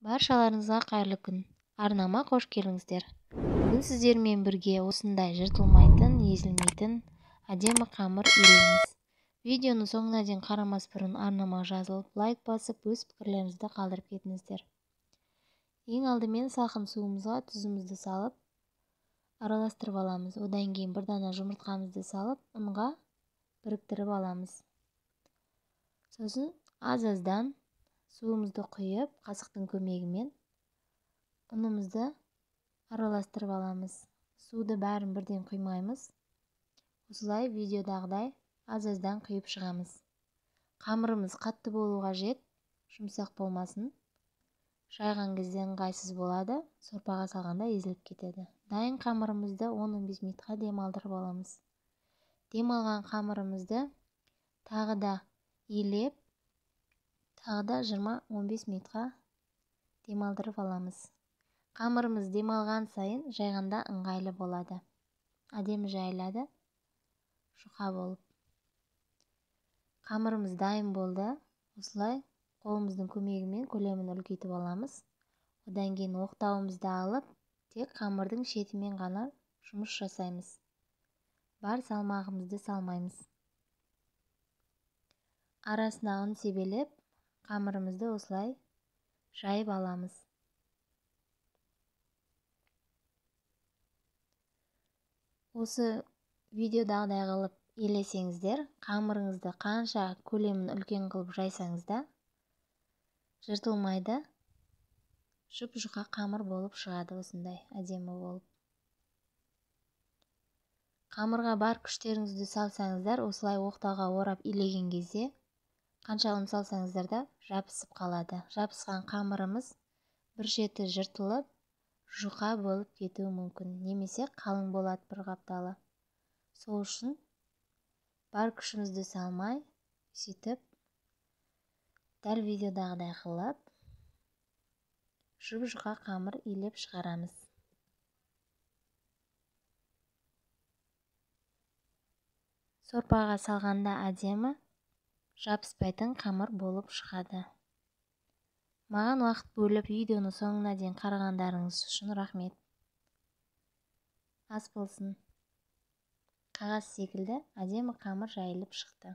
Баршаларыңызға қайырлы күн. Арнама қош келдіңіздер. Бүгін сіздермен бірге осындай жыртылмайтын, езілмейтін әдемі қамыр илейміз. Видеоның соңына дейін қарамас бұрын арнама жазылып, лайк басып, өз пікірлеріңізді қалдырып кетіңіздер. Ең алдымен салқын суымызға тұзымызды салып, араластырып аламыз. Одан кейін бір дана жұмыртқамызды салып, ұнға біріктіріп аламыз. Сосын аз-аздан суымызды құйып, қасықтың көмегімен ұнымызды араластырып аламыз. Суды бәрін бірден құймаймыз. Осылай видеодағыдай аз-аздан құйып шығамыз. Қамырымыз қатты болу қажет, жұмсақ болмасын. Жайған кезде ыңғайсыз болады, сорпаға салғанда езіліп кетеді. Дайын қамырымызды 10-15 минутқа демалдырып аламыз. Демалған қамырымызды тағы да илеп, тағы да 20-15 минутқа демалдырып аламыз. Қамырымыз демалған сайын жайғанда ыңғайлы болады. Әдемі жайылады, жұқа болып. Қамырымыз дайын болды. Осылай қолымыздың көмегімен көлемін үлкейтіп аламыз. Одан кейін оқтауымызды алып, тек қамырдың шетімен ғана жұмыс жасаймыз. Бар салмағымызды салмаймыз. Арасына ұн себелеп, қамырымызды осылай жайып аламыз. Осы видеодағыдай қылып елесеңіздер, қамырыңызды қанша көлемін үлкен қылып жайсаңыз да жыртылмайды, жұп-жұқа қамыр болып шығады, осындай әдемі болып. Қамырға бар күштеріңізді салсаңыздар, осылай оқтауға орап илеген кезде қанша ұн салсаңыздар да жабысып қалады. Жабысқан қамырымыз бір шеті жыртылып, жұқа болып кетуі мүмкін, немесе қалың болады бір қапталы. Сол үшін бар күшімізді салмай, сөйтіп дәл видеодағыдай қылып жұп-жұқа қамыр илеп шығарамыз. Сорпаға салғанда әдемі жабыспайтын қамыр болып шығады. Маған уақыт бөліп видеоны соңына дейін қарағандарыңыз үшін рахмет. Ас болсын. Қағаз секілді әдемі қамыр жайылып шықты.